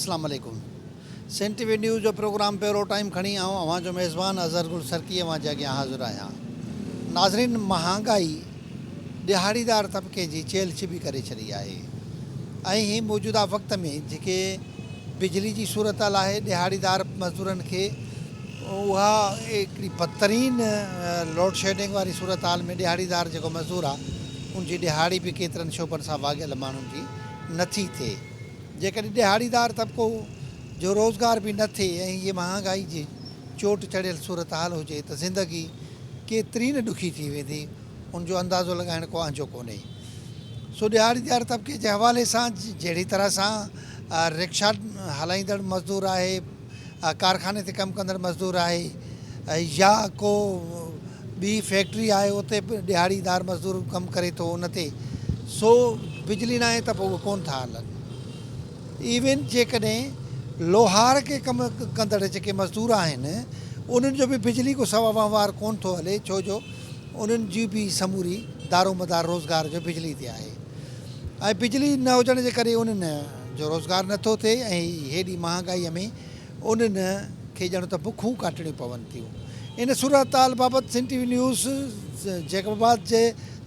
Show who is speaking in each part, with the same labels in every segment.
Speaker 1: اسلام عليڪم سنڌ ٽي V news جو پروگرام پيرو ٽائيم کڻي آئون اوهان جو ميزبان اظهر گل سرڪي اوهان جي اڳيان حاضر آهيان ناظرين مهانگائي ڏهاڙيدار طبقي جي چيلهه چٻي ڪري ڇڏي آهي ۽ هي موجوده وقت ۾ جيڪي بجلي جي صورتحال آهي ڏهاڙيدار مزدورن کي اها هڪڙي بدترين لوڊشيڊنگ واري صورتحال ۾ ڏهاڙيدار جيڪو مزدور آهي ان جي ڏهاڙي به ڪيترن شعبن سان واڳيل ماڻهن جي نٿي ٿئي. جيڪڏهن ڏهاڙيدار طبقو جو روزگار به نه ٿئي ۽ هيء مهانگائي جي چوٽ چڙهيل صورتحال هجي ته زندگي ڪيتري نه ڏکي ٿي ويندي ان جو اندازو لڳائڻ ڪو اهنجو ڪونهي. سو ڏهاڙيدار طبقي جي حوالي سان جهڙي طرح سان رڪشا هلائيندڙ مزدور آهي، ڪارخاني تي ڪم ڪندڙ مزدور آهي يا ڪو ٻي فيڪٽري آهي اتي به ڏهاڙيدار مزدور ڪم ڪري ٿو ان تي سو بجلي ناهي ته پوء اهي ڪونه ٿا هلن ايون جيڪڏهن لوهار کي ڪم ڪندڙ جيڪي مزدور آهن انهن جو به بجلي کان سوا وهنوار ڪونه ٿو هلي ڇو جو انهن جي به سموري دارومدار روزگار جو بجلي تي آهي ۽ بجلي نه هجڻ جي ڪري انهن جو روزگار نه ٿو ٿئي ۽ هيڏي مهانگائيء ۾ انهن کي ڄڻ ته بکون ڪاٽڻيون پون ٿيون. ان صورتحال بابت Sindh T V news Jacobabad جي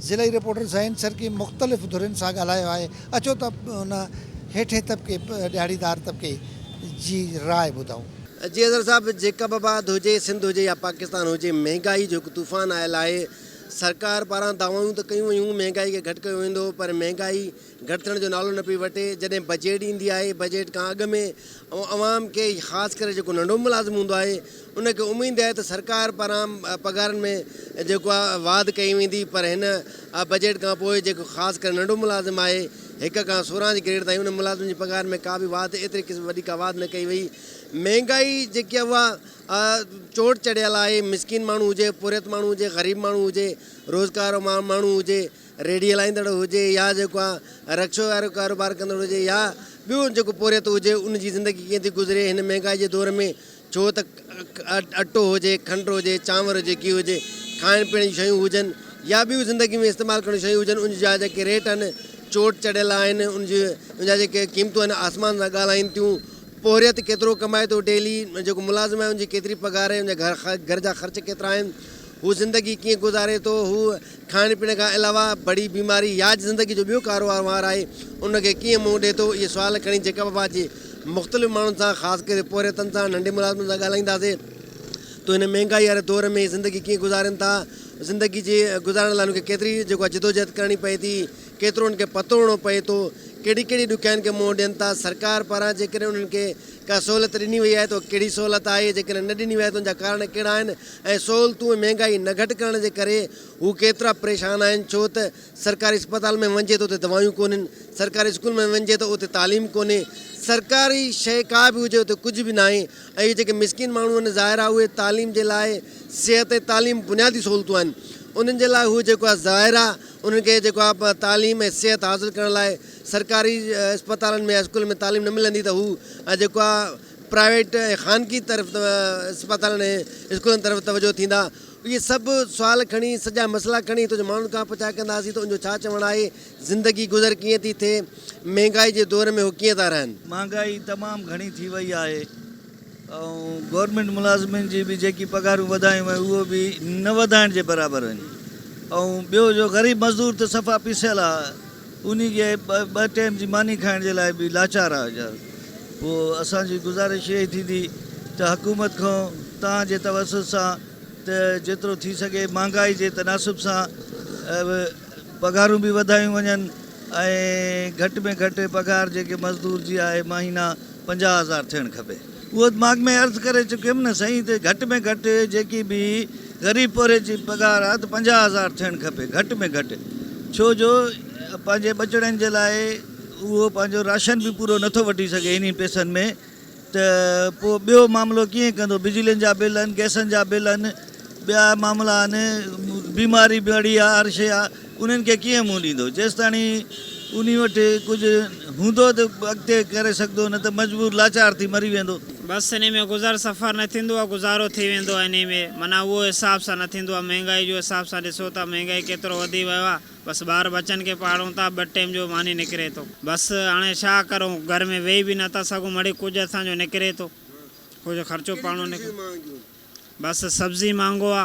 Speaker 1: ضلعي رپورٽر ذهين سرڪي مختلف ڌرين سان ڳالهايو آهي اچو ته ان هيٺين طبقي ڏهاڙيدار طبقي جي راء ٻڌون.
Speaker 2: جي اظهر صاحب جيڪب آباد هجي سنڌ هجي يا پاڪستان هجي مهنگائي جو هڪ طوفان آيل آهي سرڪار پاران دعوائون ته ڪيون ويون مهنگائي کي گهٽ ڪيو ويندو پر مهنگائي گهٽ ٿيڻ جو نالو نه پئي وٺي، جڏهن بجيٽ ايندي آهي، بجيٽ کان اڳ ۾ عوام کي خاص ڪري جيڪو ننڍو ملازم هوندو آهي ان کي اميد آهي ته سرڪار پاران پگهارن ۾ جيڪو آهي واڌ ڪئي ويندي پر هن بجيٽ کان پوء جيڪو خاص ڪري ننڍو ملازم آهي هڪ کان 16 جي گريڊ تائين ان ملازم جي پگهار ۾ ڪا به واڌ ايتري قسم وڏي ڪا واڌ نه ڪئي وئي مهنگائي جيڪي آهي اها چوٽ چڙهيل آهي مسڪين ماڻهو هجي پورهيت ماڻهو هجي غريب ماڻهو هجي روزگار ماڻهو هجي ريڙهي هلائيندڙ هجي يا جيڪو آ رڪشو وارو ڪاروبار ڪندڙ هجي يا ٻيو جيڪو پورهيت هجي ان جي زندگي ڪيئن ٿي گذري هن مهنگائي جي دور ۾ ڇو ته اٽو هجي کنڊ هجي چانور هجي گيهه هجي کائڻ پيئڻ جون شيون هجن يا ٻيون زندگي ۾ استعمال ڪرڻ جون شيون هجن ان جا جيڪي ريٽ آهن چوٽ چڙهيل آهن ان جي ان جا جيڪي قيمتون آهن آسمان سان ڳالهائين ٿيون پورهيت ڪيترو ڪمائي ٿو ڊيلي جيڪو ملازم آهي ان جي ڪيتري پگهار آهي ان جا گهر جا خرچ ڪيترا آهن هو زندگي ڪيئن گذاري ٿو، هو کائڻ پيئڻ کان علاوه بڙي بيماري يا زندگي جو ٻيو ڪاروهنوار آهي، ان کي ڪيئن منهن ڏئي ٿو، اهي سوال کڻي جيڪب آباد جي مختلف ماڻهن سان خاص ڪري پورهيتن سان، ننڍي ملازمن سان ڳالهائينداسين ته هن مهنگائي واري دور ۾ زندگي ڪيئن گذارين ٿا، زندگي جي گذارڻ لاء انهن کي ڪيتري جيڪو آهي جدوجهد ڪرڻي پئي ٿي، ڪيترو انهن کي پتوڙڻو پئي ٿو، ڪهڙي ڪهڙي ڏکيائين کي منهن ڏين ٿا، سرڪار پاران جيڪڏهن انهن کي ڪا سهولت ڏني وئي آهي ته اها ڪهڙي سهولت آهي، جيڪڏهن نه ڏني وئي آهي ته ان جا ڪارڻ ڪهڙا آهن ۽ سهولتون ۽ مهنگائي نه گهٽ ڪرڻ جي ڪري هو ڪيترا پريشان آهن، ڇو ته سرڪاري اسپتال ۾ وڃجي ته اتي دوايون ڪونهن، سرڪاري اسڪول ۾ وڃجي ته اتي تعليم ڪونهي، سرڪاري شيء ڪا به هجي اتي ڪجهه به ناهي ۽ اهي جيڪي مسڪين ماڻهو آهن ظاهر آهي اهي تعليم جي لاء صحت ۽ تعليم بنيادي سهولتون آهن انهن جي لاء هو جيڪو آهي ظاهر آهي انهن کي جيڪو آهي تعليم ۽ صحت حاصل ڪرڻ لاء سرڪاري اسپتالن ۾ يا اسڪولن ۾ تعليم نه ملندي ته هو جيڪو آهي پرائيويٽ ۽ خانگي طرف اسپتالن ۽ اسڪولن طرف توجهه ٿيندا. اهي سڀ سوال کڻي سڄا مسئلا کڻي هتو جي ماڻهن کان پڇا ڪنداسين ته ان جو ڇا چوڻ آهي، زندگي گذر ڪيئن ٿي ٿئي، مهنگائي جي دور ۾ هو ڪيئن ٿا رهن.
Speaker 3: مهانگائي تمام گهڻي ٿي وئي آهي ۽ گورنمينٽ ملازمن جي به جيڪي پگهارون وڌايون ويون اهو به نه وڌائڻ جي برابر آهن ۽ ٻيو جو غريب مزدور ته صفا پيسيل آهي انهي کي ٻه ٽيم جي ماني کائڻ جي لاء به لاچار آهي پوء اسان جي گذارش اها ئي ٿيندي ته حڪومت کان توهان جي توسط سان ته جيترو ٿي سگهي مهانگائي جي تناسب سان پگهارون به وڌايون وڃن ۽ گهٽ ۾ گهٽ پگهار جيڪي مزدور جي آهي مهينا 50 هزار ٿيڻ کپي. اهو ته مان اڳ ۾ عرض ڪري چڪيم نه سائين ته گهٽ ۾ گهٽ جيڪي به غريب پورهيت جي پگهار آهي ته 50 هزار ٿيڻ کپي گهٽ ۾ گهٽ ڇو جو پنهنجي ٻچڙن جي لاء اهو پنهنجو راشن به پورو نٿو وٺي سگهي انهي پئسن ۾ ته پوء ٻيو معاملو ڪيئن ڪندو بجلين جا بل آهن گئسن جا بل آهن ٻيا معاملا آهن بيماري به اڙي آهي هر شيء آهي انهن کي ڪيئن منهن ڏيندو جيستاڻي انهي وٽ ڪجهه هوندو ته اڳتي ڪري سگهندو نه ته مجبور لاچار ٿي مري ويندو.
Speaker 4: بس انهي ۾ گذر سفر نه ٿيندو آهي گذارو ٿي ويندو آهي انهي ۾ معنيٰ اهو حساب سان نه ٿيندو آهي مهنگائي جو حساب سان ڏسو ته مهنگائي ڪيترو وڌي ويو آهي. بس ٻار ٻچن کي پاڙون ٿا ٻه ٽيم جو ماني نڪري ٿو. بس هاڻي ڇا ڪرون گهر ۾ ويهي به نٿا سگهون مڙئي ڪجهه اسان جو نڪري ٿو ڪجهه خرچو پاڻو نڪري بس سبزي مهانگو آ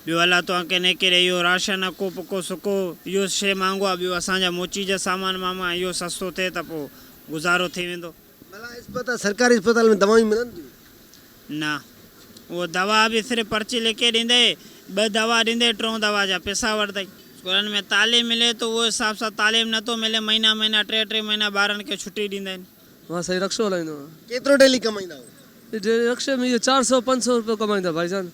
Speaker 4: ٻيو الله توهان کي نيڪي ڏي اهو راشن اڪو پڪو سڪو اهو شي مهانگو آ ٻيو اسان جا موچي جا سامان ماما اهو سستو ٿئي ته پو گذارو ٿي ويندو.
Speaker 2: ڀلا اسپتال سرڪاري اسپتال ۾ دوائيون ملن ٿيون؟
Speaker 4: نه اهو دوا به صرف پرچي لکي ڏيندئي ٻه دوا ڏيندئي ٽيون دوا جا پيسا وٺندئي. اسڪولن ۾ تعليم ملي ٿو اهو حساب سان تعليم نٿو ملي مهينا مهينا ٽي ٽي مهينا ٻارن کي ڇٽي ڏيندا آهن.
Speaker 5: مان سائين رڪشو هلائيندو آهيان.
Speaker 2: ڪيترو ڊيلي ڪمائيندا آهيو؟
Speaker 5: ڊيلي رڪشي ۾ اهو چار سئو پنج سئو روپيو ڪمائيندا ڀائي جان.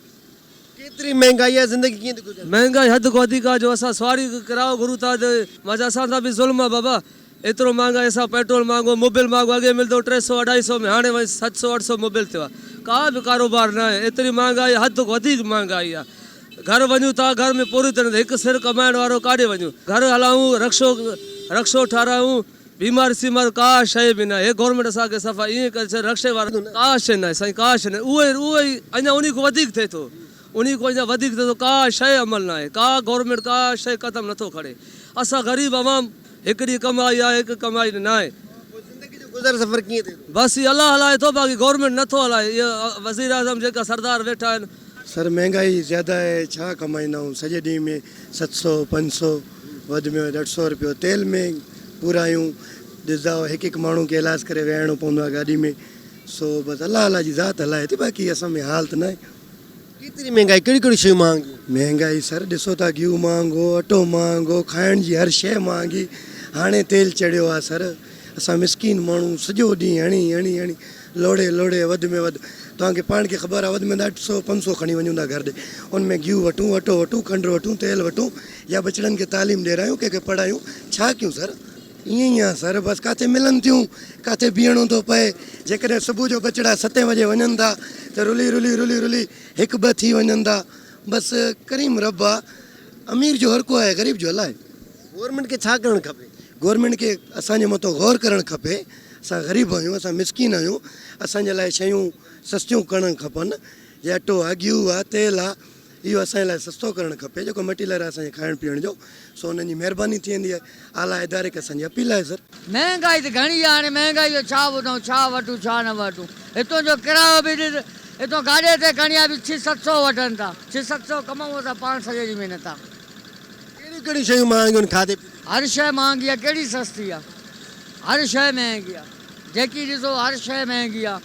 Speaker 2: ڪيتري مهنگائي آهي زندگي ڪيئن ٿي گذري؟
Speaker 5: مهنگائي حد کان وڌيڪ آهي جو اسان سواري ڪرايو گهرون ٿا ته مان چيان اسان سان به ظلم آهي بابا ايترو مهانگائي اسان پيٽرول مهانگو موبل مهانگو اڳي ملندو هو ٽي سئو اڍائي سئو ۾ هاڻي وڃي ست سئو اٺ سئو موبل ٿيو آهي ڪا به ڪاروبار نه آهي ايتري مهانگائي حد کان وڌيڪ مهانگائي آهي گهر وڃون ٿا گهر ۾ پوري ٿي نه هڪ سر ڪمائڻ وارو ڪاڏي وڃون گهر هلايون رڪشو رڪشو ٺارايون بيمار سيمار ڪا شيء به ناهي هي گورنمينٽ اسان کي صفا ائين ڪري ڇڏيو رڪشي وارن ڪا شيء ناهي سائين ڪا شيء ناهي اهو اهو ئي اڃا انهي کان وڌيڪ ٿئي ٿو انهي کان اڃا وڌيڪ ٿئي ٿو ڪا شيء عمل ناهي ڪا گورنمينٽ ڪا شيء قدم نٿو کڻي اسان غريب عوام هڪ ڏينهن ڪمائي آهي هڪ ڪمائي ناهي.
Speaker 2: پوء زندگي جو گذر سفر ڪيئن ٿئي ٿو؟
Speaker 5: بس هي الله هلائي ٿو باقي گورنمينٽ نٿو هلائي اهي وزير اعظم جيڪا سردار ويٺا آهن.
Speaker 6: سر مهنگائي زياده آهي ڇا ڪمائيندا آهيون سڄي ڏينهن ۾ ست سئو پنج سئو وڌ ۾ وڌ اٺ سئو رپيو تيل ۾ پورا آهيون ڏسندا آهيو هڪ هڪ ماڻهو کي ايلاز ڪري ويهارڻو پوندو آهي گاڏي ۾ سو بس الله الله جي ذات هلائي ٿي باقي اسان ۾ حال ته ناهي.
Speaker 2: ڪيتري مهنگائي ڪهڙيون ڪهڙيون شيون مهانگيون.
Speaker 6: مهنگائي سر ڏسو ٿا گيهه مهانگو اٽو مهانگو کائڻ جي هر شيء مهانگي هاڻي تيل چڙهيو آهي سر اسان مسڪين ماڻهو سڄو ڏينهن هڻي هڻي هڻي لوڙهي لوڙهي وڌ ۾ وڌ توهان کي پاڻ کي خبر آهي وڌ ۾ وڌ اٺ سئو پنج سئو کڻي وڃون ٿا گهر ڏي ان ۾ گيهه وٺون اٽو وٺون کنڊ وٺون تيل وٺون يا ٻچڙن کي تعليم ڏيرايون ڪنهن کي پڙهايون ڇا ڪيون سر. ائين ئي آ سر بس ڪاٿي ملن ٿيون ڪاٿي بيهڻو ٿو پئي جيڪڏهن صبح جو ٻچڙا ستين وڄي وڃن ٿا ته رلي رلي رلي رلي هڪ ٻه ٿي وڃن ٿا بس ڪريم رب آ امير جو هر ڪو آهي غريب جو الله آهي.
Speaker 2: گورنمينٽ کي ڇا ڪرڻ کپي؟
Speaker 6: گورنمينٽ کي اسان جي مٿو غور ڪرڻ کپي اسان غريب آهيون اسان مسڪين آهيون اسان جي لاء شيون سستيون ڪرڻ کپن جي اٽو آ گيهه آ تيل آ اهو اسان جي لاء سستو ڪرڻ کپي جيڪو مٽيريل آهي اسان جي کائڻ پيئڻ جو سو انهن جي مهرباني ٿي ويندي اعليٰ اداري کي اسان جي اپيل آهي سر.
Speaker 7: مهنگائي ته گهڻي آهي هاڻي مهنگائي جو ڇا ٻڌائون ڇا وٺون ڇا نه وٺون هتون جو ڪرايو به ڏس هتون گاڏي تي کڻي آ به ڇهه ست سئو وٺن ٿا ڇهه ست سئو ڪمائون اسان پاڻ سڄي ڏينهن محنت آ.
Speaker 2: ڪهڙيون ڪهڙيون شيون مهانگيون آهن کاڌي پيتي جون؟
Speaker 7: هر شيء مهانگي آ ڪهڙي سستي آ هر شيء مهنگي آ جيڪي ڏسو هر شيء مهنگي آ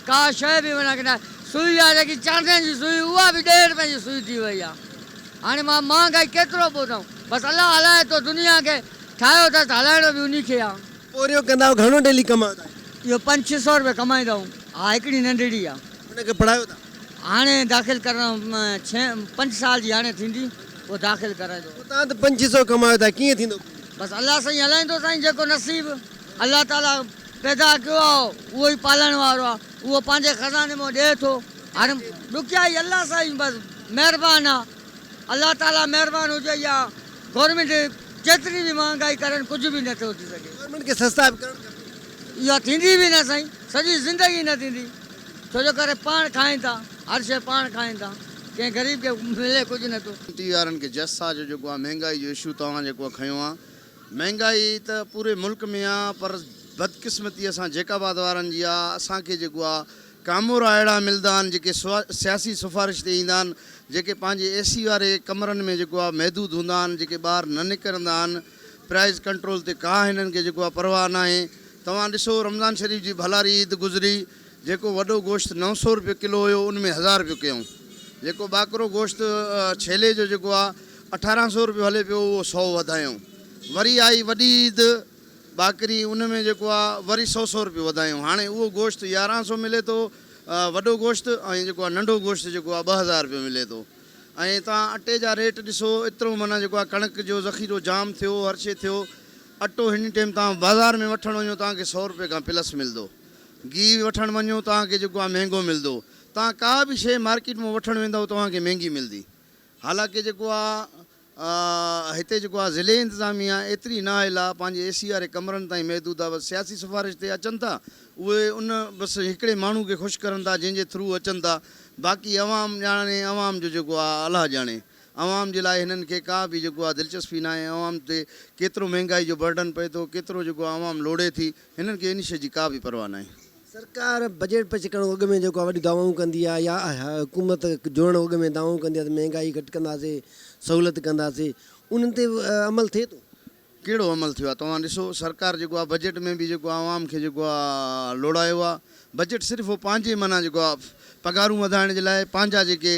Speaker 7: ڪا شيء به معنيٰ ڪي ناهي سوئي آ جيڪي چاندين جي سوئي اها به ڏهين رپين جي سوئي ٿي وئي آ هاڻي مان مهانگائي ڪيترو ٻڌائون بس الله هلائي ٿو دنيا کي ٺاهيو اٿس هلائڻو به انهي کي آ.
Speaker 2: پورهيو ڪندا آهيو گهڻو ڊيلي ڪمايو ٿا؟
Speaker 7: اهو پنج ڇهه سئو روپيا ڪمائيندا آهيون ها هڪڙي ننڍڙي آ.
Speaker 2: ان کي پڙهايو ٿا؟
Speaker 7: هاڻي داخل ڪرڻ ڇهه پنج سال جي هاڻي ٿيندي پوء داخل ڪرائيندو.
Speaker 2: پوء توهان ته پنج ڇهه سئو ڪمايو ٿا ڪيئن ٿيندو پورهيو؟
Speaker 7: بس الله سائين هلائيندو سائين جيڪو نصيب الله تعالي پيدا ڪيو آ اهو ئي پالڻ وارو آ اهو پنهنجي خزاني مان ڏئي ٿو هاڻي ڏکيائي الله سائين بس مهربان آ الله تعالي مهربان هجي يا گورنمينٽ جيتري به مهانگائي ڪرن ڪجهه به نه ٿو ٿي سگهي.
Speaker 2: گورنمينٽ کي سستا به ڪرڻ کپي.
Speaker 7: اها ٿيندي به نه سائين سڄي زندگي نه ٿيندي ڇو جو ڪري پاڻ کائين ٿا هر شيء پاڻ کائين ٿا ڪنهن غريب کي ملي ڪجهه نه ٿو.
Speaker 8: ٽي وي وارن کي جس آ جو جيڪو آ مهنگائي جو اشو توهان جيڪو آ کنيو آ مهنگائي ته پوري ملڪ ۾ آ پر بدقسمتي اسان جيڪب آباد وارن جي آ اسان کي جيڪو آ ڪامورا اهڙا ملدا آهن جيڪي سياسي سفارش تي ايندا آهن جيڪي پنهنجي اي سي واري ڪمرن ۾ جيڪو آ محدود هوندا آهن جيڪي ٻاهر نه نڪرندا آهن پرائز ڪنٽرول تي ڪا هنن کي جيڪو آ پرواهه ناهي توهان ڏسو رمضان شريف جي ڀلاري عيد گذري جيڪو وڏو گوشت 900 روپيو ڪلو هيو ان ۾ هزار روپيو ڪيائون جيڪو ٻاڪرو گوشت ڇيلي جو جيڪو آ 1800 روپيو هلي پيو اهو سئو وڌايائون وري آئي وڏي عيد ٻاڪري ان ۾ جيڪو آ وري سئو سئو روپيو وڌايائون هاڻي اهو گوشت 1100 ملي ٿو وڏو گوشت ۽ جيڪو آ ننڍو گوشت جيڪو آ 2000 روپيو ملي ٿو ۽ توهان اٽي جا ريٽ ڏسو ايترو معنيٰ جيڪو آ ڪڻڪ جو ذخيرو جام ٿيو هر شي ٿيو اٽو هن ٽيم توهان بازار ۾ وٺڻ وڃو توهان کي سئو روپئي کان پلس ملندو گيهه وٺڻ وڃو توهان کي جيڪو آ مهنگو ملندو توهان ڪا به شي مارڪيٽ مان وٺڻ ويندؤ توهان کي مهنگي ملندي حالانڪه جيڪو آ هتي جيڪو آ ضلعي انتظاميا ايتري نااهل آ پنهنجي اي سي واري ڪمرن تائين محدود آ بس سياسي سفارش تي اچن ٿا اهي ان بس هڪڙي ماڻهو کي خوش ڪرن ٿا جنهن جي ٿرو اچن ٿا باقي عوام ڄاڻي عوام جو جيڪو آ الله ڄاڻي. عوام جي لاء هنن کي ڪا به جيڪو آهي دلچسپي ناهي عوام تي ڪيترو مهنگائي جو برڊن پئي ٿو ڪيترو جيڪو آهي عوام لوڙي ٿي هنن کي ان شيء جي ڪا به پرواهه ناهي.
Speaker 2: سرڪار بجيٽ پيش ڪرڻ کان اڳ ۾ جيڪو آهي وڏيون دعوائون ڪندي آهي يا حڪومت جوڙڻ کان اڳ ۾ دعوائون ڪندي آهي ته مهنگائي گهٽ ڪنداسين سهولت ڪنداسين انهن تي عمل ٿئي ٿو؟
Speaker 8: ڪهڙو عمل ٿيو آهي توهان ڏسو سرڪار جيڪو آهي بجيٽ ۾ به جيڪو آهي عوام کي جيڪو آهي لوڙايو آهي بجيٽ صرف هو پنهنجي معنيٰ جيڪو آهي پگهارون وڌائڻ جي لاء پنهنجا جيڪي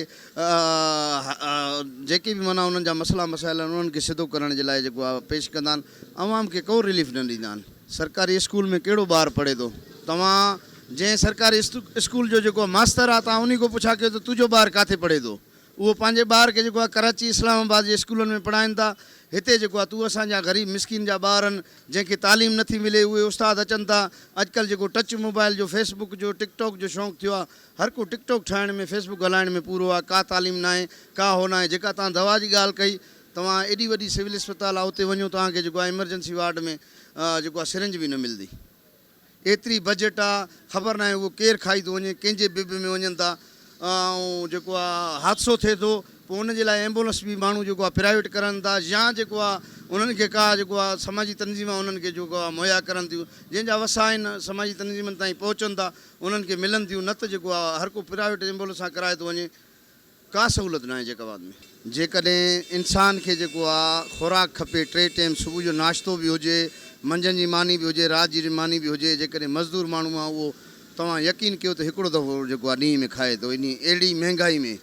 Speaker 8: جيڪي به معنيٰ انهن جا مسئلا مسائل آهن انهن کي سڌو ڪرڻ جي لاء جيڪو آهي پيش ڪندا آهن عوام کي ڪو رليف نه ڏيندا آهن. سرڪاري اسڪول ۾ ڪهڙو ٻار پڙهي ٿو توهان جنهن سرڪاري اسڪول جو جيڪو ماستر آهي توهان انهي کان پڇا ڪيو ته تنهنجو ٻار ڪاٿي پڙهي ٿو اهو پنهنجي ٻار کي جيڪو آهي ڪراچي اسلام آباد جي اسڪولن ۾ پڙهائين ٿا هتي جيڪو آهي تون اسان جا غريب مسڪين جا ٻار آهن جنهن کي تعليم نٿي ملي اهي استاد اچن ٿا اڄڪلهه جيڪو ٽچ موبائل جو فيس بڪ جو ٽڪ ٽاڪ جو شونق ٿيو آهي هر ڪو ٽڪ ٽاڪ ٺاهڻ ۾ فيس بڪ هلائڻ ۾ پورو آهي ڪا تعليم ناهي ڪا هو ناهي جيڪا توهان دوا جي ڳالهه ڪئي توهان ايڏي وڏي سول اسپتال آهي اتي وڃو توهان کي جيڪو آهي ايمرجنسي وارڊ ۾ جيڪو آهي سرنج به نه ملندي. ايتري بجيٽ آ خبر ناهي اهو ڪير کائي ٿو وڃي ڪنهن جي بب ۾ وڃن ٿا ۽ جيڪو آ حادثو ٿئي ٿو پوء ان جي لاء ايمبولنس به ماڻهو جيڪو آ پرائيويٽ ڪرن ٿا يا جيڪو آ انهن کي ڪا جيڪو آ سماجي تنظيما انهن کي جيڪو آ مهيا ڪرن ٿيون جنهن جا وس آهن سماجي تنظيمن تائين پهچن ٿا انهن کي ملن ٿيون نه ته جيڪو آ هر ڪو پرائيويٽ ايمبولنس سان ڪرائي ٿو وڃي ڪا سهولت ناهي جيڪب آباد ۾. جيڪڏهن انسان کي جيڪو آ خوراڪ کپي ٽي ٽيم صبح جو ناشتو به هجي منجهند جي ماني به هجي رات جي ماني به هجي جيڪڏهن مزدور ماڻهو آ اهو توهان يقين ڪيو ته هڪڙو دفعو جيڪو آ ڏينهن ۾ کائي ٿو انهي اهڙي مهنگائي ۾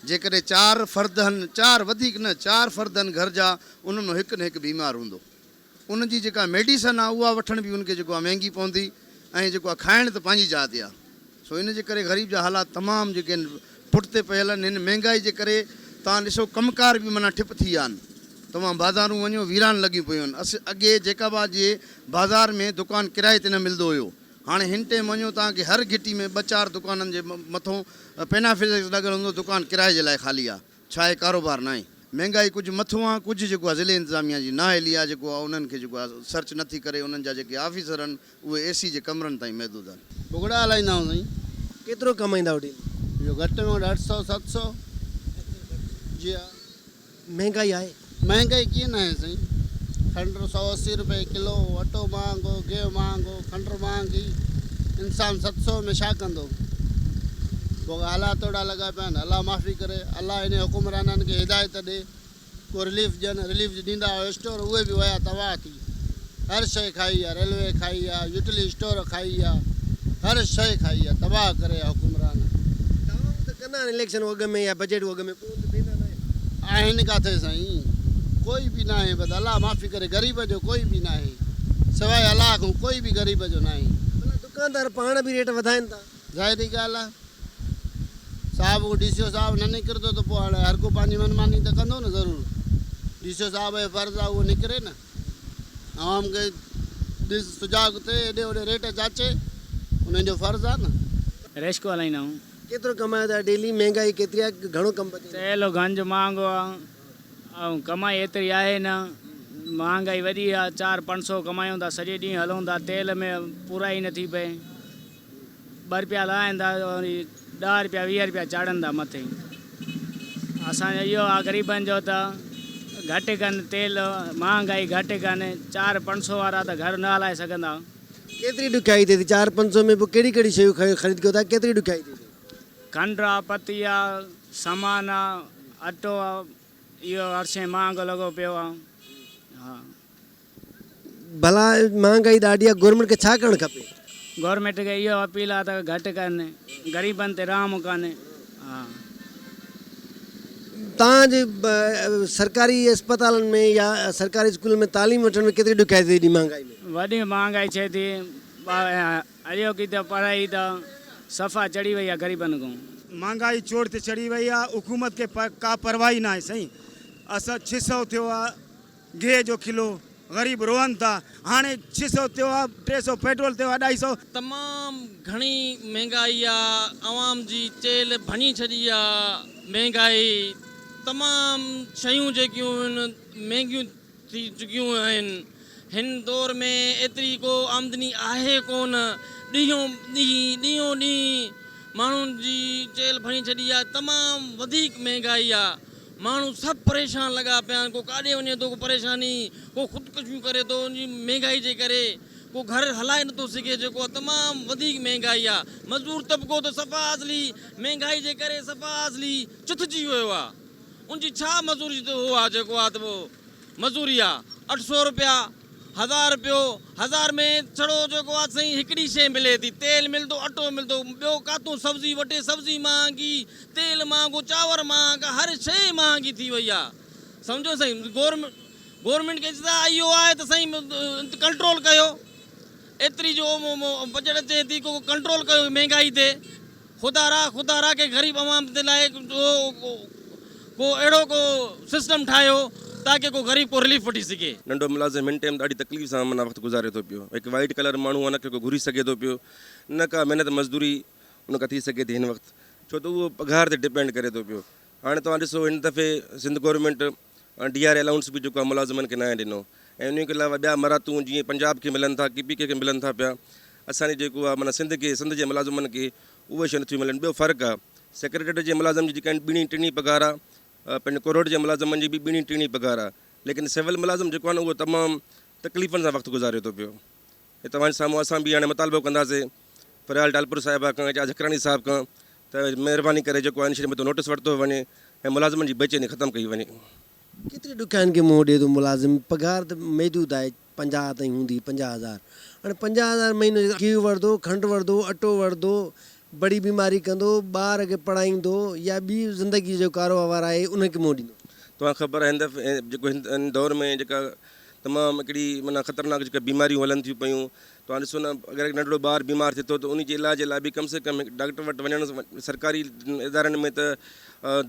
Speaker 8: جيڪڏهن چار فرد هن چار وڌيڪ نه چار فرد هن گهر جا انهن مان هڪ نه هڪ بيمار هوندو. ان جي جيڪا ميڊيسن آ اها وٺڻ به ان کي جيڪو آ مهنگي پوندي ۽ جيڪو آ کائڻ ته پنهنجي جاء تي آ سو ان جي ڪري غريب جا حالات تمام جيڪي آهن پٺتي پيل آهن هن مهنگائي جي ڪري توهان ڏسو ڪم ڪار به معنيٰ ٺپ ٿي ويا آهن توهان بازارون وڃو ويران لڳيون پيون آهن اس اڳي جيڪب آباد جي بازار ۾ دڪان ڪرائي تي نه ملندو هيو هاڻي هن ٽيم وڃو توهان کي هر گهٽي ۾ ٻه چار دڪانن جي مٿون پينافليڪس لڳل هوندو دڪان ڪرائي جي لاء خالي آ. ڇا هي ڪاروبار ناهي؟ مهنگائي ڪجهه مٿو آ ڪجهه جيڪو آ ضلعي انتظاميا جي نااهلي آ جيڪو آ انهن کي جيڪو آ سرچ نٿي ڪري انهن جا جيڪي آفيسر آهن اهي اي سي جي ڪمرن تائين محدود آهن.
Speaker 9: بگڙا هلائيندا آهيون سائين.
Speaker 2: ڪيترو ڪمائيندا آهيو ڊيلي؟
Speaker 9: اهو گهٽ ۾ گهٽ اٺ سئو ست سئو. جي ها.
Speaker 2: مهنگائي آهي؟
Speaker 9: مهنگائي ڪيئن ناهي سائين کنڊ 180 روپيه ڪلو اٽو مهانگو گيهه مهانگو کنڊ مهانگي انسان 700 ۾ ڇا ڪندو پوء حالات اهڙا لڳا پيا آهن الله معافي ڪري الله انهي حڪمرانن کي هدايت ڏي ڪو رليف ڏين رليف ڏيندا هئا اسٽور اهي به ويا تباهه ٿي هر شيء کائي ويا ريلوي کائي ويا يوٽلي اسٽور کائي ويا هر شيء کائي ويا تباهه ڪري ويا حڪمران.
Speaker 2: دعوائون ته ڪندا آهن اليڪشن اڳ ۾ يا بجيٽ اڳ ۾ پوء ته ويندا ناهن.
Speaker 9: آهن ڪاٿي سائين ڪوئي به ناهي بس الله معافي ڪري غريب جو ڪوئي به ناهي سواء الله کان ڪوئي به غريب جو ناهي.
Speaker 2: ڀلا دڪاندار پاڻ به ريٽ وڌائين ٿا.
Speaker 9: ظاهري ڳالهه آ صاحب ڪو ڊي سي او صاحب نه نڪرندو ته پوء هاڻي هر ڪو پنهنجي من ماني ته ڪندو نه ضرور ڊي سي او صاحب جو فرض آ اهو نڪري نه عوام کي ڏس سجاڳ ٿئي هيڏي هوڏي ريٽ جاچي انهن جو فرض آ نه.
Speaker 4: ريشڪو هلائيندا آهيون.
Speaker 2: ڪيترو ڪمايو ٿا ڊيلي مهنگائي ڪيتري آ گهڻو ڪم بچي ٿو.
Speaker 4: تيل گنج مهانگو آ ۽ ڪمائي ايتري آهي نه مهانگائي وڏي آ چار پنج سو ڪمايون ٿا سڄي ڏينهن هلون ٿا تيل ۾ پورائي نٿي پئي. ٻه رپيا لاهين ٿا وري ڏهه رپيا 20 رپيا چاڙهن ٿا مٿي. اسان جو اهو آ غريبن جو ته گهٽ ڪن تيل مهانگائي گهٽ ڪن چار پنج سو وارا ته گهر نه هلائي سگهندا.
Speaker 2: ڪيتري ڏکيائي ٿئي ٿي چار پنج سو ۾ پوء ڪهڙي ڪهڙي شيون خريد ڪيو ٿا ڪيتري ڏکيائي ٿئي ٿي.
Speaker 4: کنڊ آ پتي آ سامان آ اٽو آ اهو هر شيء مهانگو لڳو پيو آ ها.
Speaker 2: ڀلا مهانگائي ڏاڍي آ گورنمينٽ کي ڇا ڪرڻ کپي.
Speaker 4: گورنمينٽ کي اهو اپيل آ ته گهٽ ڪن غريبن تي رحم ڪن ها.
Speaker 2: توهان جي سرڪاري اسپتالن ۾ يا سرڪاري اسڪولن ۾ تعليم وٺڻ ۾ ڪيتري ڏکيائي ٿئي ايڏي مهانگائي ۾.
Speaker 4: وڏي مهانگائي ٿئي ٿي اڄوڪي ته پڙهائي ته صفا چڙهي وئي آ غريبن کان.
Speaker 10: مھانگائي چوڙ تي چڙھي وئي آ حڪومت کي ڪا پرواھ ئي ناھي سائين اسان ڇھ سئو ٿيو آ گيهه جو کلو غريب روئن ٿا هاڻي 600 ٿيو آ 300 پيٽرول ٿيو آ اڍائي سئو.
Speaker 11: تمام گهڻي مهنگائي آ عوام جي چيلهه ڀڃي ڇڏي آ مهنگائي تمام شيون جيڪيون آهن مهنگيون ٿي چڪيون آهن هن دور ۾ ايتري ڪو آمدني آهي ڪونه ڏينهون ڏينهن ڏينهون ڏينهن ماڻهن جي چيلهه ڀڃي ڇڏي آ تمام وڌيڪ مهنگائي آ. ماڻهو سڀ پريشان لڳا پيا آهن ڪو ڪاڏي وڃي ٿو ڪو پريشاني ڪو خودڪشيون ڪري ٿو ان جي مهنگائي جي ڪري ڪو گهر هلائي نٿو سگهي جيڪو آهي تمام وڌيڪ مهنگائي آهي مزدور طبقو ته صفا اصلي مهنگائي جي ڪري صفا اصلي چٿجي ويو آهي ان جي ڇا مزوري ته هو آهي جيڪو آهي ته مزوري آ 800 روپيا هزار رپيو هزار ۾ ڇڙو جيڪو آ سائين هڪڙي شي ملي ٿي تيل ملندو اٽو ملندو ٻيو ڪاتون سبزي وٺي سبزي مهانگي تيل مهانگو چانور مهانگا هر شي مهانگي ٿي وئي آ سمجهو سائين گورنمينٽ کي اهو آهي ته سائين ڪنٽرول ڪيو ايتري جو بجيٽ اچي ٿي ڪو ڪنٽرول ڪيو مهنگائي تي خدا را خدا را ڪي غريب عوام جي لاء ڪو اهڙو ڪو سسٽم ٺاهيو تاڪه ڪو غريب ڪو رليف وٺي سگهي.
Speaker 12: ننڍو ملازم هن ٽيم ڏاڍي تڪليف سان معنيٰ وقت گذاري ٿو پيو. هڪ وائيٽ ڪلر ماڻهو آهي نه ڪي ڪو گهري سگهي ٿو پيو نه ڪا محنت مزدوري ان کان ٿي سگهي ٿي هن وقت ڇو ته اهو پگهار تي ڊپينڊ ڪري ٿو پيو. هاڻي توهان ڏسو هن دفعي Sindh government D R allowance به جيڪو آهي ملازمن کي ناهي ڏنو ۽ انهي کان علاوه ٻيا مراعتون جيئن پنجاب کي ملن ٿا ڪي پي ڪي کي ملن ٿا پيا اسان جي جيڪو آهي معنيٰ سنڌ کي سنڌ جي ملازمن کي اهي شيون نٿيون ملن ٻيو فرق آهي سيڪريٽريٽ جي ملازم جي جيڪا ٻيڻي ٽيڻي پگهار آهي پنهنجي ڪورٽ جي ملازمن جي به ٻيڻي ٽيڻي پگهار آهي ليڪن سول ملازم جيڪو آهي نه اهو تمام تڪليفن سان وقت گذاري ٿو پيو هي توهان جي سامهون اسان به هاڻي مطالبو ڪنداسين فريال ٽالپر صاحبه کان اعجاز جکراڻي صاحب کان ته مهرباني ڪري جيڪو آهي ان شيء مٿان نوٽس ورتو وڃي ۽ ملازمن جي بيچيني ختم ڪئي وڃي.
Speaker 2: ڪيتري ڏکيائين کي منهن ڏئي ٿو ملازم پگهار ته محدود آهي 50 تائين هوندي 50 هزار هاڻي 50 هزار مهينو جيڪا گيهه وٺندو کنڊ وٺندو اٽو وٺندو بڙي بيماري ڪندو ٻار کي پڙهائيندو يا ٻي زندگي جو ڪاروهنوار آهي ان کي منهن ڏيندو.
Speaker 12: توهان کي خبر آهي هن دفعي جيڪو هن دور ۾ جيڪا تمام هڪڙي معنيٰ خطرناڪ جيڪا بيماريون هلن ٿيون پيون توهان ڏسو نه اگر هڪ ننڍڙو ٻار بيمار ٿئي ٿو ته انهي جي علاج لاء به ڪم سي ڪم هڪ ڊاڪٽر وٽ وڃڻ سرڪاري ادارن ۾ ته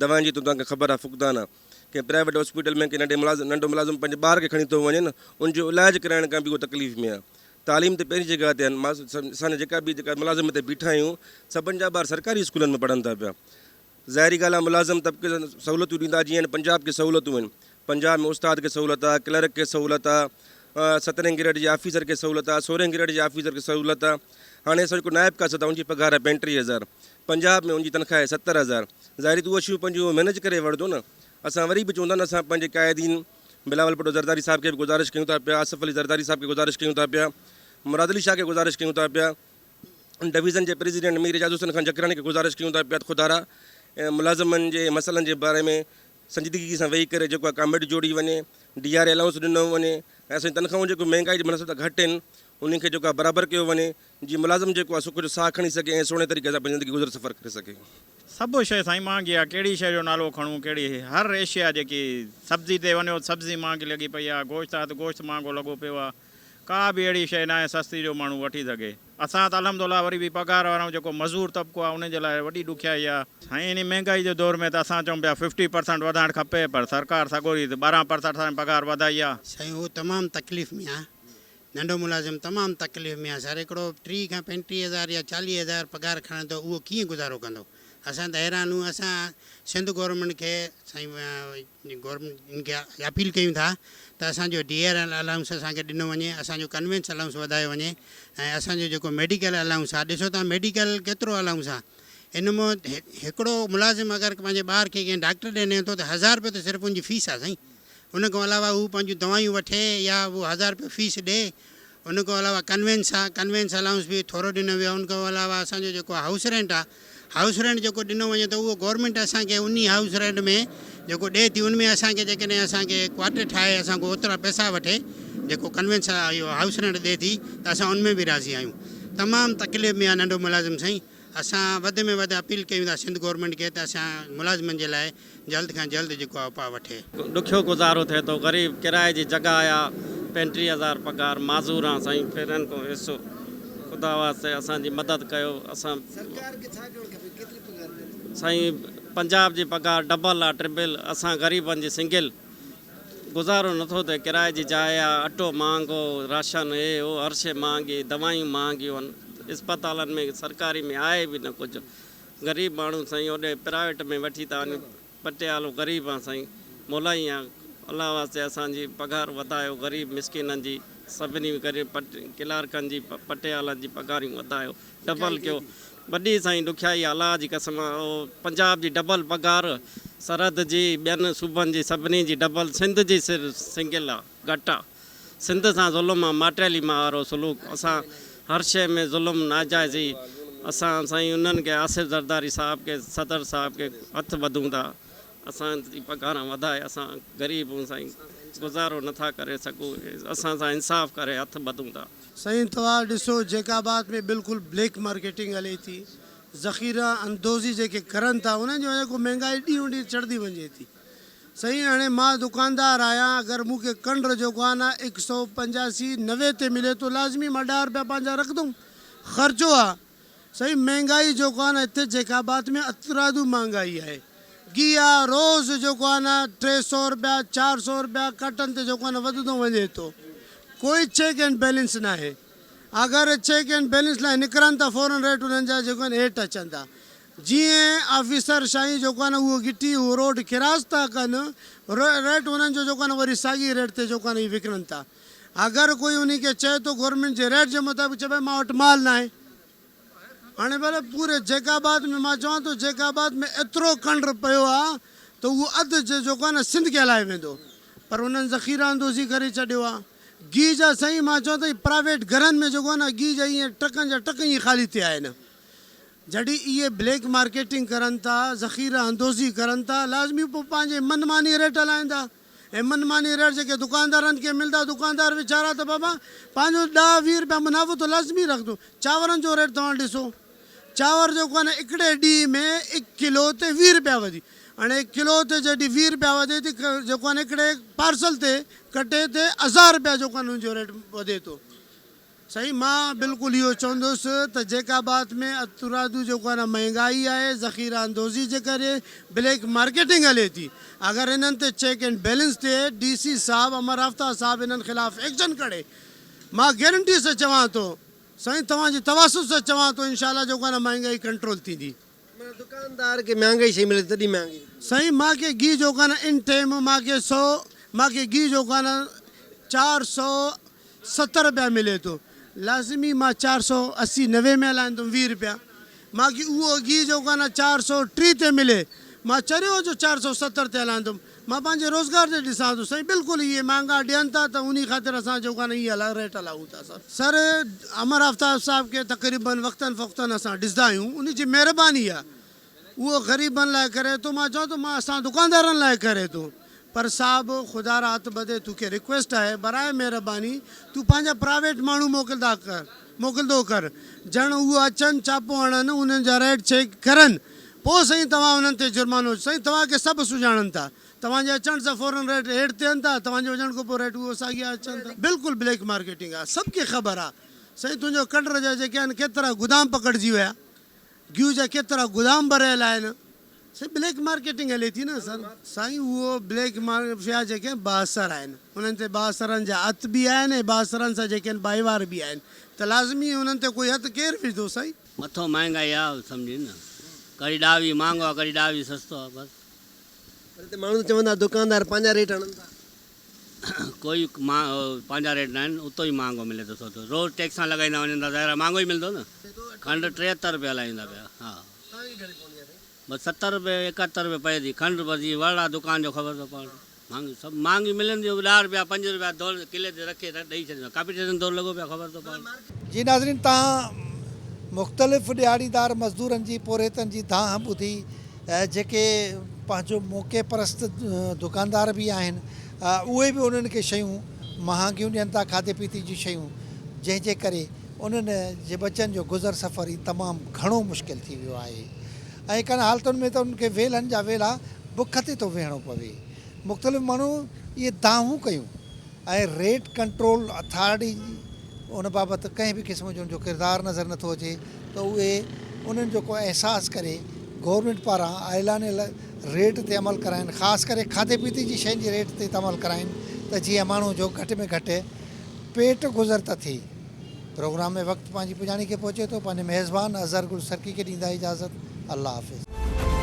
Speaker 12: دوائن جي توهان کي خبر آهي فقدان آهي ڪنهن پرائيويٽ هاسپيٽل ۾ ڪنهن ننڍي ملازم ننڍو ملازم پنهنجي ٻار کي کڻي ٿو وڃي نه ان جو علاج ڪرائڻ کان به اهو تڪليف ۾ آهي تعليم ته پهرين جڳهه تي آهن مان اسان جا جيڪا به جيڪا ملازم هتي بيٺا آهيون سڀن جا ٻار سرڪاري اسڪولن ۾ پڙهن ٿا پيا ظاهري ڳالهه آهي ملازم طبقي کي سهولتون ڏيندا جيئن پنجاب کي سهولتون آهن پنجاب ۾ استاد کي سهولت آهي ڪلرڪ کي سهولت آهي سترهين گريڊ جي آفيسر کي سهولت آهي سورهين گريڊ جي آفيسر کي سهولت آهي هاڻي اسان جو جيڪو نائب قاصد آهي ان جي پگهار آهي 35 هزار پنجاب ۾ ان جي تنخواه آهي 70 هزار ظاهري ته اهي شيون پنهنجون مينيج ڪري وٺندو نه اسان وري به چون ٿا نه اسان پنهنجي قائدين بلاول ڀٽو زرداري صاحب کي به گذارش ڪيون ٿا پيا آصف علي زرداري صاحب کي گذارش ڪيون ٿا پيا مراد علي شاهه کي گذارش ڪيون ٿا پيا ڊويزن جي پريزيڊنٽ مير اعجاز حسين خان جکراڻي کي گذارش ڪيون ٿا پيا ته خدارا ملازمن جي مسئلن جي باري ۾ سنجيدگي سان ويهي ڪري جيڪو آهي ڪاميٽي جوڙي وڃي ڊي آر اي الائونس ڏنو وڃي ۽ اسان جي تنخواهون جيڪو مهنگائي جي مناسبت گهٽ آهن انهن کي جيڪو آهي برابر ڪيو وڃي جيئن ملازم جيڪو آهي سک جو ساهه کڻي سگهي ۽ سهڻي طريقي سان پنهنجي زندگي گذر سفر ڪري سگهي.
Speaker 13: سڀ شيء سائين مهانگي آهي ڪهڙي شيء جو نالو کڻون ڪهڙي هر ايشيا جيڪي سبزي تي وڃو سبزي مهانگي لڳي پئي آهي گوشت آهي ته گوشت مهانگو لڳو پيو آهي ڪا به اهڙي شيء ناهي سستي جو ماڻهو وٺي سگهي. اسان ته الحمد الله وري به پگهار وارا آهيون جيڪو مزور طبقو آهي انهن جي لاء وڏي ڏکيائي آهي. سائين انهي مهنگائي جي دور ۾ ته اسان چئون پيا ففٽي پرسنٽ وڌائڻ کپي پر سرڪار سڳوري ته 12 پرسنٽ اسان جي پگهار وڌائي آهي.
Speaker 9: سائين هو تمام تڪليف ۾ آهي ننڍو ملازم تمام تڪليف ۾ آهي سر هڪڙو 30 کان 35 هزار يا 40 هزار پگهار کڻي ٿو اهو ڪيئن گذارو ڪندو اسان ته حيران آهيون اسان سنڌ گورنمينٽ کي سائين گورنمينٽ ان کي اپيل ڪيون ٿا ته اسان جو ڊي آر ايل الائونس اسان کي ڏنو وڃي اسان جو ڪنوينس الائونس وڌايو وڃي ۽ اسان جو جيڪو ميڊيڪل الائونس آهي ڏسو تان ميڊيڪل ڪيترو الائونس آهي ان مون هڪڙو ملازم اگر پنهنجي ٻار کي ڪنهن ڊاڪٽر ڏي نيو ٿو ته هزار روپيو ته صرف ان جي فيس آهي سائين ان کان علاوه هو پنهنجون دوائيون وٺي يا هو هزار روپيو فيس ڏي ان کان علاوه ڪنوينس آ ڪنوينس الائونس به ٿورو ڏنو ويو آ ان کان علاوه اسان جو جيڪو هائوس رينٽ آ هائوس رينٽ جيڪو ڏنو وڃي ٿو اهو گورنمينٽ اسان کي انهي هائوس رينٽ ۾ جيڪو ڏي ٿي ان ۾ اسان کي جيڪڏهن اسان کي ڪوارٽر ٺاهي اسان کان اوترا پئسا وٺي جيڪو ڪنوينس اهو هائوس رينٽ ڏي ٿي ته اسان ان ۾ به راضي آهيون تمام تڪليف ۾ آ ننڍو ملازم سائين اسان وڌ ۾ وڌ اپيل ڪيون ٿا سنڌ گورنمينٽ کي ته اسان ملازمن جي لاء جلد کان جلد جيڪو آ اپاء وٺي.
Speaker 14: ڏکيو گذارو ٿئي ٿو غريب ڪرائي جي جڳهه آ 35 هزار پگهار معذور آن سائين ڦرن کان حصو خدا واسطي اسان جي مدد ڪيو اسان
Speaker 2: سرڪار کي ڇا ڪرڻ کپي ڪيتري پگهار ڪرڻ.
Speaker 14: سائين پنجاب جي پگهار ڊبل آ ٽربل اسان غريبن جي سنگل گذارو نٿو ٿئي ڪرائي جي جاء آ اٽو مهانگو راشن هي هو هر شي مهانگي دوائيون مهانگيون آهن اسپتالن ۾ سرڪاري ۾ آهي به نه ڪجهه غريب ماڻهو سائين هوڏي پرائيويٽ ۾ وٺي ٿا وڃون پٽيالو غريب آن سائين مولائي آن الله واسطي اسان جي پگهار وڌايو غريب مسڪينن جي سڀني غريب ڪلارڪن جي پٽيالن جي پگهاريون وڌايو ڊبل ڪيو وڏي سائين ڏکيائي آ الله جي قسم آ پنجاب جي ڊبل پگهار سرحد جي ٻين صوبن جي سڀني جي ڊبل سنڌ جي صرف سنگل آ گهٽ آ سنڌ سان ظلم آ ماٽيلي ماء وارو سلوڪ اسان هر شئي ۾ ظلم ناجائزي اسان سائين انهن کي آصف زرداري صاحب کي صدر صاحب کي هٿ ٻڌون ٿا اسان جي پگهار وڌائي اسان غريب هون سائين گذارو نٿا ڪري سگهون اسان سان انصاف ڪري هٿ ٻڌون ٿا.
Speaker 6: سائين توهان ڏسو جيڪب آباد ۾ بلڪل بليڪ مارڪيٽنگ هلي ٿي ذخيره اندوزي جيڪي ڪرن ٿا انهن جي وجه کان مهنگائي ڏينهون ڏينهن چڙهندي وڃي ٿي سائين هاڻي مان دڪاندار آهيان اگر مون کي کنڊ جيڪو آهي نه هڪ سئو پنجاسي 90 تي ملي ٿو لازمي مان ڏهه رپيا پنهنجا رکندم خرچو آهي سائين مهنگائي جيڪو آهي نه هتي جيڪب آباد ۾ اترادو مهنگائي آهي گيهه آهي روز جيڪو آهي نه 300 رپيا 400 رپيا ڪاٽن تي جيڪو آهي نه وڌندو وڃي ٿو ڪوئي چيڪ اينڊ بيلنس ناهي اگر چيڪ اينڊ بيلنس لاء نڪرن ته فورن ريٽ انهن جا جيڪو آهن هيٺ اچن ٿا. جيئن آفيسر شاهي جيڪو آهي نه اهو گهٽي اهو روڊ ڪراس ٿا ڪن ريٽ انهن جو جيڪو آهي نه وري ساڳي ريٽ تي جيڪو آهي نه اهي وڪڻن ٿا. اگر ڪوئي انهي کي چئي ٿو گورنمينٽ جي ريٽ جي مطابق چئي ڀائي مان وٽ مال ناهي. هاڻي ڀلي پوري جيڪب آباد ۾ مان چوان ٿو جيڪب آباد ۾ ايترو کنڊ پيو آهي ته اهو اڌ جيڪو آهي نه سنڌ کي هلائي ويندو پر انهن ذخيره اندوزي ڪري ڇڏيو آهي. گيهه جا سائين مان چوان ٿو هي پرائيويٽ گهرن ۾ جيڪو آهي نه گيهه جا ائين ٽرڪن جا ٽرڪ ائين خالي ٿيا آهن جڏهن اهي بليڪ مارڪيٽنگ ڪرن ٿا ذخيره اندوزي ڪرن ٿا لازمي پوء پنهنجي من ماني ريٽ هلائيندا ۽ من ماني ريٽ جيڪي دڪاندارن کي ملدا دڪاندار ويچارا ته بابا پنهنجو ڏهه 20 رپيا منافعو ته لازمي رکندو چانورن جو ريٽ توهان ڏسو چانور جيڪو آهي نه هڪڙي ڏينهن ۾ هڪ ڪلو تي 20 رپيا وڌي. هاڻي هڪ ڪلو تي جڏهن 20 رپيا وڌي ٿي جيڪو آهي نه هڪڙي پارسل تي ڪٽي تي هزار رپيا جيڪو آهي نه ان جو ريٽ وڌي ٿو. سائين مان بلڪل اهو چوندس ته جيڪب آباد ۾ اترادو جيڪو آهي نه مهنگائي آهي ذخيره اندوزي جي ڪري بليڪ مارڪيٽنگ هلي ٿي اگر انهن تي چيڪ اينڊ بيلنس ٿئي ڊي سي صاحب امر آفتاب صاحب انهن خلاف ايڪشن کڻي مان گيرنٽي سان چوان ٿو سائين توهان جي توسط سان چوان ٿو انشاء الله جيڪو آهي نه مهانگائي ڪنٽرول ٿيندي.
Speaker 2: معنيٰ دڪاندار کي مهانگائي شئي ملي ٿي تڏهن مهانگي وڪڻي.
Speaker 6: سائين مان کي گيهه جيڪو آهي نه ان ٽيم مان کي سو مان کي گيهه جيڪو آهي نه 470 رپيا ملي ٿو لازمي مان 480 90 ۾ هلائيندم 20 رپيا مان کي اهو گيهه جيڪو آهي نه 430 تي ملي مان چريو جو 470 تي هلائيندم مان پنهنجي روزگار تي ڏسان ٿو سائين بلڪل اهي مهانگا ڏين ٿا ته انهي خاطر اسان جيڪو آهي نه اهي هلا ريٽ هلايون ٿا سر. سر امر آفتاب صاحب کي تقريبن وقتن فوقتن اسان ڏسندا آهيون انهي جي مهرباني آهي اهو غريبن لاء ڪري ٿو مان چوان ٿو مان اسان دڪاندارن لاء ڪري ٿو پر صاحب خدا را هٿ ٻڌي توکي رڪويسٽ آهي براء مهرباني تون پنهنجا پرائيويٽ ماڻهو موڪلدا ڪر موڪلندو ڪر جڻ اهو اچن چاپو هڻن انهن جا ريٽ چيڪ ڪرن پوء سائين توهان انهن تي جرمانو سائين توهان کي سڀ سڃاڻن ٿا توهان جي اچڻ سان فورن ريٽ هيٺ ٿين ٿا توهان جي وڃڻ کان پوء ريٽ اهو ساڳيا اچن ٿا بلڪل بليڪ مارڪيٽنگ آ سڀ کي خبر آ سائين تنهنجو کنڊ جا جيڪي آهن ڪيترا گدام پڪڙجي ويا گيهه جا ڪيترا گدام ڀريل آهن سائين بليڪ مارڪيٽنگ هلي ٿي نه سر. سائين اهو بليڪ مافيا جيڪي بااثر آهن انهن تي بااثرن جا هٿ به آهن ۽ بااثرن سان جيڪي آهن ڀائيوار به آهن ته لازمي انهن تي ڪوئي هٿ ڪير وجهندو سائين.
Speaker 15: مٿو مهانگائي آ سمجهين نه ڪڏهن ڏاوي مهانگو آ ڪڏهن ڏاوي سستو آ بس.
Speaker 2: پر هتي ماڻهو ته چون ٿا دڪاندار پنهنجا ريٽ هڻن ٿا.
Speaker 15: ڪوئي پنهنجا ريٽ ناهن اتو ئي مهانگو ملي ٿو سودو روز ٽيڪسان لڳائيندا وڃن ٿا ظاهر آ مهانگو ئي ملندو نه کنڊ 73 رپيا هلائيندا پيا ها. بس 70 روپيه 71 روپيه پئي ٿي کنڊ بس جي وڙ آ دڪان جو خبر اٿو پاڻ مھانگي سڀ مھانگي ملندي به ڏهه روپيا پنج روپيا دور ڪلي تي رکي ڏئي ڇڏيندا ڪمپيٽيشن دور لڳو پيو آ خبر اٿو پاڻ.
Speaker 1: جي ناظرين توهان مختلف ڏهاڙيدار مزدورن جي پورهيتن جي دانهن ٻڌي جيڪي پنهنجو موقعي پرست دڪاندار به آهن اهي به انهن کي شيون مهانگيون ڏين ٿا کاڌي پيتي جون شيون جنهن جي ڪري انهن جي ٻچن جو گذر سفر ئي تمام گهڻو مشڪل ٿي ويو آهي ۽ ڪن حالتن ۾ ته انهن کي ويلهن جا ويلها بک تي ٿو ويهڻو پوي. مختلف ماڻهن اهي دانهون ڪيون ۽ ريٽ ڪنٽرول اٿارٽي ان بابت ڪنهن به قسم جو ان جو ڪردار نظر نٿو اچي ته اهي انهن جو ڪو احساس ڪري گورنمينٽ پاران اعلانيل ريٽ تي عمل ڪرائين خاص ڪري کاڌي پيتي جي شين جي ريٽ تي عمل ڪرائين ته جيئن ماڻهو جو گهٽ ۾ گهٽ پيٽ گذر ته ٿئي. پروگرام ۾ وقت پنهنجي پڄاڻي کي پهچي ٿو. پنهنجي ميزبان اظهر گل سرڪي کي ڏيندا اجازت. الله حافظ.